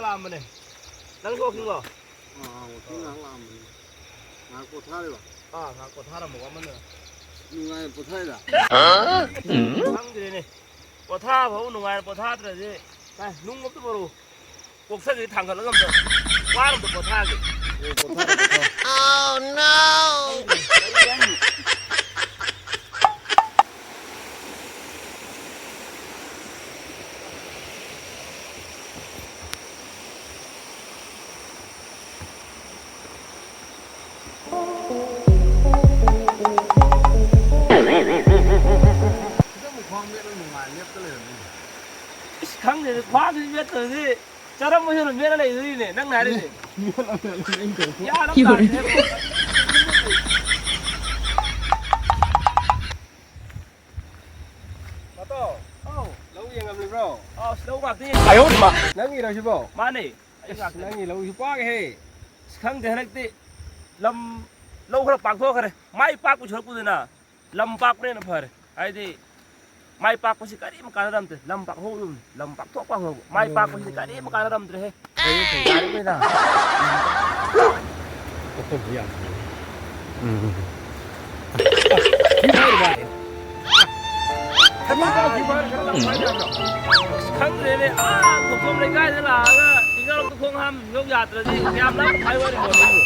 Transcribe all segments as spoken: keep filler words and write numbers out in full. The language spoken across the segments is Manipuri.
ꯂꯥꯛꯑꯝꯕꯅꯦ꯫ ꯅꯪꯁꯨ ꯋꯥꯀꯤꯡꯂꯣ? ꯑꯥ, ꯋꯥꯀꯤꯡ ꯉꯥꯏꯍꯥꯛ ꯂꯥꯛꯑꯝꯕꯅꯦ꯫ ꯉꯥꯏꯍꯥꯛ ꯄꯣꯊꯥꯔꯤꯕ? ꯑꯥ, ꯉꯥꯏꯍꯥꯛ ꯄꯣꯊꯥꯔꯝꯕ ꯋꯥꯃꯟꯗꯅ꯫ ꯅꯨꯡꯉꯥꯏꯅ ꯄꯣꯊꯥꯏꯗ? ꯈꯪꯗ꯭ꯔꯦꯅꯦ꯫ ꯄꯣꯊꯥꯕꯕꯨ ꯅꯨꯡꯉꯥꯏꯅ ꯄꯣꯊꯥꯗ꯭ꯔꯗꯤ꯫ ꯑꯦ, ꯅꯨꯡ ꯑꯝꯇ ꯄꯨꯔꯛꯎ꯫ ꯀꯣꯛꯊꯛꯁꯤ ꯊꯥꯡꯒꯠꯂꯒ ꯑꯝꯇ ꯋꯥꯔ ꯑꯝꯇ ꯄꯣꯊꯥꯒꯦ꯫ ꯑꯣ, ꯄꯣꯊꯥꯔꯣ, ꯄꯣꯊꯥꯔꯣ꯫ ꯁꯤꯗ ꯑꯃꯨꯛ ꯈ꯭ꯋꯥꯡ ꯃꯦꯠꯂ ꯅꯨꯡꯉꯥꯏ ꯂꯦꯞꯇ ꯂꯩꯔꯝꯃꯤ꯫ ꯏꯁ, ꯈꯪꯗꯦꯗ, ꯈ꯭ꯋꯥꯡꯁꯤꯁꯨ ꯃꯦꯠꯇꯕꯗꯤ ꯆꯔꯝꯕ ꯍꯦꯟꯅ ꯃꯦꯠꯂ ꯂꯩꯗꯣꯔꯤꯅꯦ, ꯅꯪꯅ ꯍꯥꯏꯔꯤꯁꯦ꯫ ꯃꯦꯠꯂ ꯃꯦꯠꯂ ꯑꯩꯅ ꯇꯧꯔꯤꯁꯦ꯫ ꯒ꯭ꯌꯥꯟ ꯑꯃ ꯇꯥꯗꯦꯕꯣ꯫ ꯃꯇꯥꯎ, ꯑꯧ꯫ ꯂꯧ ꯌꯦꯡꯉꯝꯂꯤꯕ꯭ꯔꯣ? ꯑꯁ, ꯂꯧ ꯉꯥꯛꯇ ꯌꯦꯡꯉꯤ꯫ ꯅꯪꯒꯤꯔꯣ ꯁꯤꯕꯣ? ꯃꯥꯅꯦ, ꯑꯩ ꯑꯁ, ꯉꯥꯛꯇꯅꯦ꯫ ꯅꯪꯒꯤ ꯂꯧꯁꯤ ꯄꯥꯛꯍꯦ꯫ ꯑꯁ, ꯈꯪꯗꯦ, ꯍꯟꯗꯛꯇꯤ ꯂꯝ, ꯂꯧ ꯈꯔ ꯄꯥꯛꯊꯣꯛꯈ꯭ꯔꯦ꯫ ꯃꯥꯏ ꯄꯥꯛꯄ ꯁꯔꯨꯛꯄꯨꯗꯤꯅ ꯂꯝ ꯄꯥꯛꯄꯅ ꯍꯦꯟꯅ ꯐꯔꯦ꯫ ꯍꯥꯏꯗꯤ, ꯃꯥꯏ ꯄꯥꯛꯄꯁꯤ ꯀꯔꯤꯝ ꯀꯥꯟꯅꯔꯝꯗ꯭ꯔꯦ꯫ ꯂꯝ ꯄꯥꯛꯍꯧꯗꯕꯅꯤ꯫ ꯂꯝ ꯄꯥꯛꯊꯣꯛ ꯄꯥꯛꯍꯧꯕ꯫ ꯃꯥꯏ ꯄꯥꯛꯄꯁꯤꯗꯤ ꯀꯔꯤꯝ ꯀꯥꯟꯅꯔꯝꯗ꯭ꯔꯦꯍꯦ꯫ ꯐꯩꯌꯦ, ꯐꯩꯌꯦ꯫ ꯌꯥꯔꯦ, ꯀꯩꯅꯣ꯫ ꯄꯣꯊꯣꯛꯁꯨ ꯌꯥꯝ ꯐꯩꯌꯦ꯫ ꯎꯝ꯫ ꯊꯕꯛ ꯇꯧꯈꯤꯕ ꯈꯔ ꯂꯥꯛꯄ ꯌꯥꯗ꯭ꯔꯣ? ꯑꯁ, ꯈꯪꯗ꯭ꯔꯦꯅꯦ꯫ ꯑꯥ, ꯊꯣꯛꯐꯝ ꯂꯩꯀꯥꯏꯗ ꯂꯥꯛꯑꯒ ꯏꯟꯖꯥꯡ ꯂꯧꯕ ꯈꯣꯡ ꯍꯥꯝ ꯌꯣꯛ ꯌꯥꯗ꯭ꯔꯗꯤ ꯀꯌꯥꯝ ꯂꯥꯞꯅ ꯍꯥꯏ ꯋꯥꯔꯤꯅꯣ ꯅꯪꯕꯨ?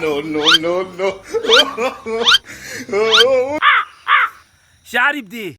No, no, no, no. ꯆꯥꯔꯤꯕꯗꯤ?